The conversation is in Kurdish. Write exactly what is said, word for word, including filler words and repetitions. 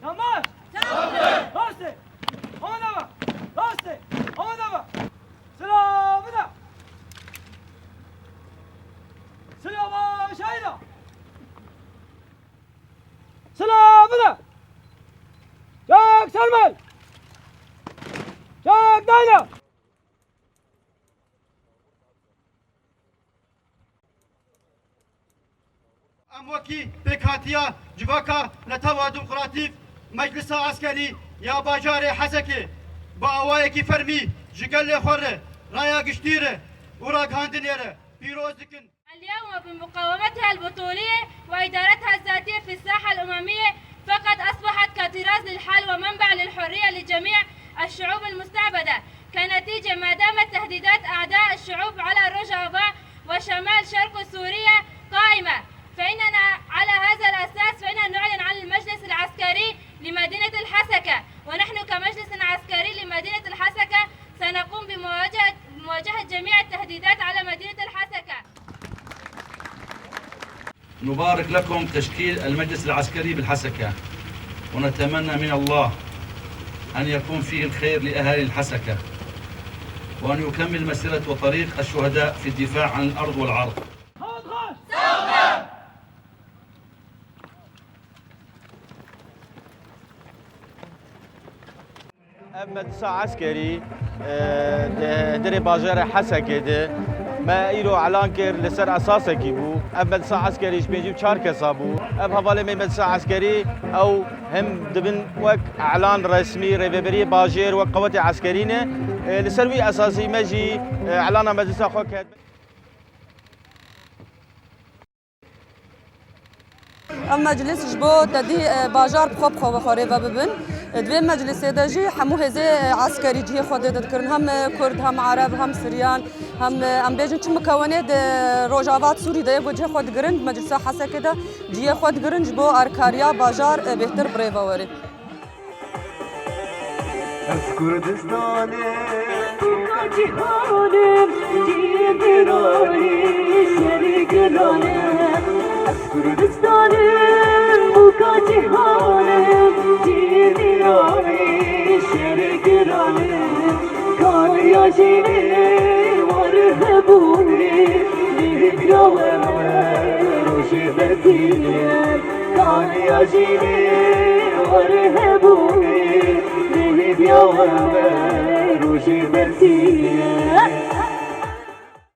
Yanlış! Rastê! Ona bak! Rastê! Ona bak! Silah bıda! Silah başayla! Silah bıda! Çek sermel! Çek dayla! Em wekî pêkhatiya civaka Netewa Demokratîk Meclisa Eskerî ya bajarê Hesekê bi awayekî fermî ji gelê xwe re, raya giştî re û ragihandinê re pîroz dikin. اليوم بمقاومتها البطولية وإدارتها الذاتية في الساحة الأممية فقد أصبحت كطراز للحل ومنبع للحرية لجميع الشعوب المستعبدة كنتيجة ما دامت تهديدات أعداء الشعوب على روجافا وشمال شرق سوريا قائمة. فإننا على هذا الأساس فإننا نعلن عن المجلس العسكري لمدينة الحسكة، ونحن كمجلس عسكري لمدينة الحسكة سنقوم بمواجهة بمواجهة جميع التهديدات على مدينة الحسكة. نبارك لكم تشكيل المجلس العسكري بالحسكة، ونتمنى من الله أن يكون فيه الخير لأهالي الحسكة، وأن يكمل مسيرة وطريق الشهداء في الدفاع عن الأرض والعرض. Ev medrisa eskerî, e, di hundirê bajarê Hesekê de me îro elan kir, li ser esasekî bû. Ev medrisa eskerî ji pêncî û çar kesa bû. Ev hevalê me medrisa eskerî ew him dibin wek elan resmî rêveberiyê bajêr, wek qewetê eskerî ne. E, li ser wî esasî me jî, e, elana medrisa xwe kir. Ev meclis ji bo tedî, e, bajar bi xwe bi xwe, bi xwe rêve bibin. E, di vê meclisê de jî hemû hêzê, e, eskerî cihê xwe dê dikirin. Hem, e, Kurd, hem Ereb, hem Siryan, hem, e, em bêjin çi mikewenê di Rojava Sûrî de ye ku cihê xwe digirin, di meclisa Hesekê de cihê xwe digirin ji bo erkariya bajar, e, bêhtir bi rêve were. Ez Kurdistanim, bûka cîhanim, cî mirayî şerî gilanim. Ez Kurdistanim, bûka cîhanim, cî mirayî şerî gilanim. Kaniya jînê war hebûnê, nihîdiya we rojê bertîne. Kaniya jînê war hebûnê, nihîdiya we rojê bertîne.